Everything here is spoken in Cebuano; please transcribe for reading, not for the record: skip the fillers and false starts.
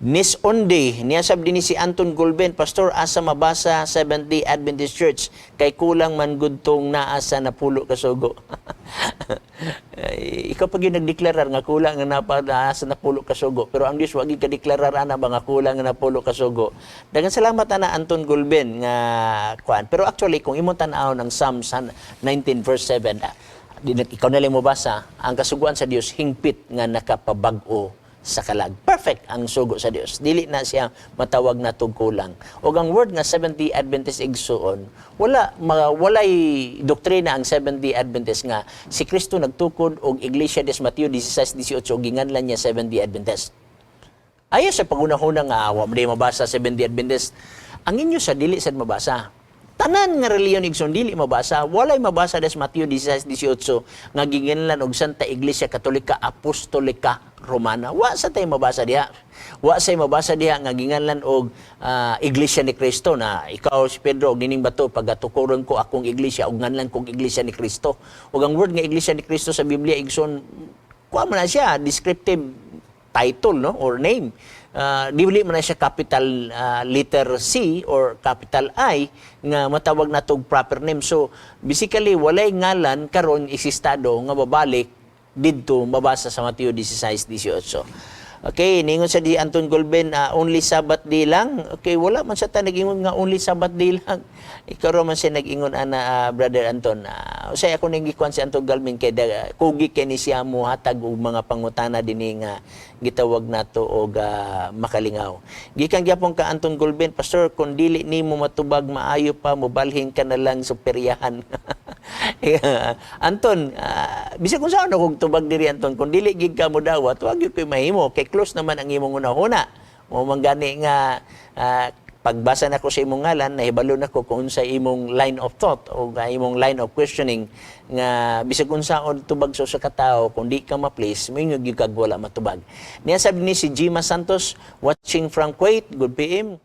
Nis Onde, niya sab dinhi si Anton Gulben, "Pastor, asa mabasa Seventh-day Adventist Church kay kulang man gud tong naa sa napulo ka sugo?" Ay, ikaw pag yung nagdeklarar nga kulang nga napa naa sa napulo ka sugo, pero ang Dios wa gyud kadeklarar ana ba nga kulang nga napulo ka sugo. Daghang salamat ana, Anton Gulben, nga kuan. Pero actually, kung imong tan-awon ang Psalms 19 verse 7, di na, ikaw na lang mo basa, ang kasuguan sa Dios hingpit nga nakapabag-o sa kalag. Perfect ang sugo sa Dios. Dili na siya matawag na kulang. O ang word nga Seventh-day Adventist, igsuon, wala walay doktrina ang Seventh-day Adventist nga si Kristo nagtukod og iglesia des Mateo 16:18 ug ginganlan niya Seventh-day Adventist. Ayaw sa pagunahuna nga wa mo mabasa Seventh-day Adventist. Ang inyo sa dili sad mabasa. Tanan nga relihiyon, igsoon, dili mabasa. Walay mabasa des Mateo 16:18 nga ginganlan og Santa Iglesia Katolika Apostolika Romana. Wa sa tay mabasa diha. Wa say mabasa diha nga ginganlan og Iglesia ni Cristo na ikaw si Pedro og nining bato pagatukoron ko akong iglesia og nganlan kog Iglesia ni Cristo. Ug ang word nga Iglesia ni Cristo sa Biblia, igsoon, kuha mo na siya, descriptive title, no, or name. Dili man na siya capital letter C or capital I nga matawag na tog proper name. So basically, walay ngalan karon eksistado nga babalik didto mabasa sa Mateo 16:18. Okay, ningon sa di Anton Gulben, only Sabbath day lang. Okay, wala man sa ta nag-ingon nga only Sabbath day lang. Ikaw ra man siya nag-ingon ana, Brother Anton. Usay ako ning gikuan si Anton Galvin kay da, kugi kay ni siya mo hatag og mga pangutana dinhi nga gitawag nato og makalingaw. Gikan gyapon ka Anton Gulben, "Pastor, kung dili nimo matubag, maayo pa mobalhin ka na lang sa peryahan." Anton, bisag kung saan akong tubag diri, Anton, kung dili gid ka mo dawat, wag gyud koy mahimo kay close naman ang imong hunahuna. Mo man gani nga pagbasa nako sa imong ngalan, nahibalo nako kung unsa imong line of thought o nga imong line of questioning nga bisag unsaon tubag sa usa ka tawo, kung di ka ma-please, moingon gyud kag wala matubag. Niya sabi ni si Gima Santos, watching from Kuwait, good PM.